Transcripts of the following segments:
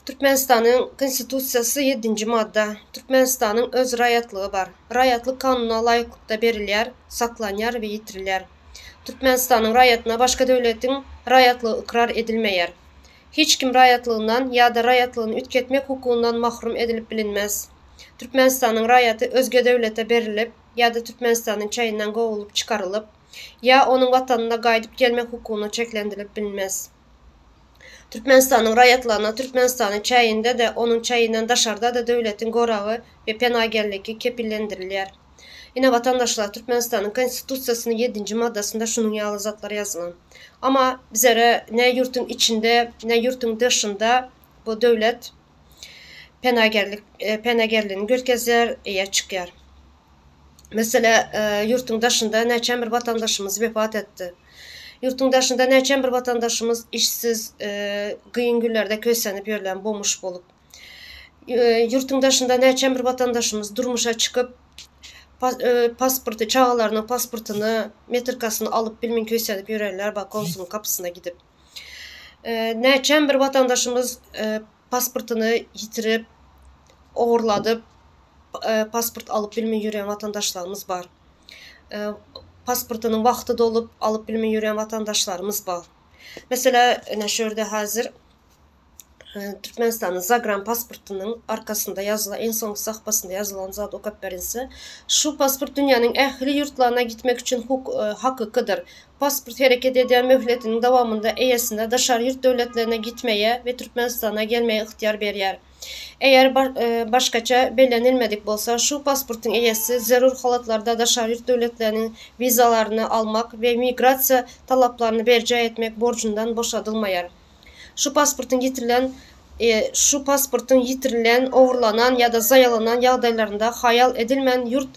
Türkmenistanyň Konstitusiýasy ýedinji madda, Türkmenistanyň öz raýatlygy bar. Raýatlyk kanuna laýyklykda berilýär, saklanýar we ýitirilýär. Türkmenistanyň raýatyna başga döwletiň raýatlygy ykrar edilmeýär. Hiç kim raýatlygyndan ýa-da raýatlygyny üýtgetmek hukugyndan mahrum edilip bilinmez. Türkmenistanyň raýaty özge döwlete berilip ýa-da Türkmenistanyň çäginden kowulyp çykarylyp, ýa onuň watanyna gaýdyp gelmek hukugyna çäklendirilip bilinmez. Türkmenistanyň raýatlaryna Türkmenistanyň çäginde-de, onuň çäginden daşarda-da döwletiň goragy we penagerligi kepillendirilýär. Ine, watandaşlar, Türkmenistanyň Konstitusiýasynyň ýedinji maddasynda şunuň ýaly zatlar ýazylan. Amma bizere ne ýurtuň içinde, ne ýurtuň daşynda bu döwlet penagerlik, penagerligini görkezýär, eýe çykýar. Mesele, ýurtuň daşynda näçe bir watandaşymyz wepat etdi. Ýurtuň daşynda näçe bir watandaşymyz işsiz, gyn günlerde kösenip ýörlen bomuş bolup. Ýurtuň daşynda näçe bir watandaşymyz durmuşa çykyp, pasporty, çagalarynyň pasportyny, metrikasyny alyp bilmin kösenip ýörenler bar konsulyň gapysyna gidip. Näçe bir watandaşymyz pasportyny ýitirip, ogurladyp, pasport alyp bilmeý ýörýän watandaşlarymyz bar. Pasportynyň wagty dolup, alyp bilmeý ýörýän watandaşlarymyz bar. Meselä, ine şu ýerde häzir Türkmenistanyň zagran pasportynyň arkasynda ýazylan, iň soňky sahypasynda ýazylan zady okap berinse, şu pasport dünýäniň ähli ýurtlaryna gitmek üçin hakykydyr. Pasport hereket edýän möhletiniň dowamynda eýesine daşary ýurt döwletlerine gitmege we Türkmenistana gelmege ygtyýar berýär. Eger başgaça bellenilmedik bolsa, şu pasportyň eýesi zerur halatlarda daşary ýurt döwletleriniň wizalaryny almak we migrasiýa talaplaryny berjaý etmek borjundan boşadylmaýar. Şu pasportyň ýitirilen şu pasportyň ýitirilen, ogurlanan ýa-da zaýalanan ýagdaýlarynda haýal edilmän ýurt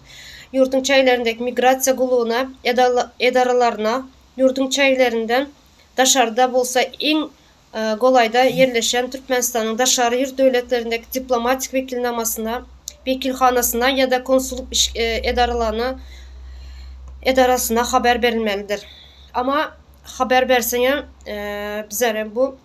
ýurduň çäglerindäki migrasiýa gullugyna edaralaryna, ýurduň çäglerinden daşarda bolsa iň golaýda ýerleşen Türkmenistanyň daşary ýurt döwletlerindäki diplomatik wekilnamasyna, wekilhanasyna ýa-da konsullyk edaralaryna edarasyna habar berilmelidir. Amma habar berseňem bizerem bu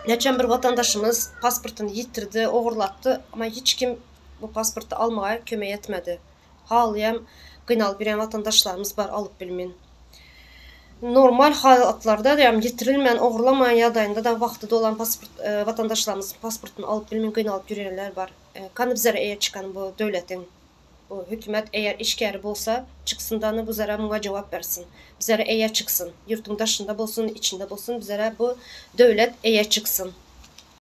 Näçem bir watandaşymyz pasportyny ýitirdi, ogurlatdy, amma hiç kim bu pasporty almaga kömek etmedi. Halyam gynalyp ýören watandaşlarymyz bar alyp bilmin. Normal halatlarda ýagny ýitirilmän, ogurlamaýan ýagdaýynda-da wagty dolan pasport watandaşlarymyzyň pasportyny alyp bilmin gynalyp ýörenler bar. Kany bizlere eýe çykan bu döwletiň. Bu hökümet eger işgäri bolsa çyksyn dany buzara muňa jogap bersin. Bizlere eýe çyksyn. Ýurtuň daşynda bolsun, içinde bolsun bizlere bu döwlet eýe çyksyn.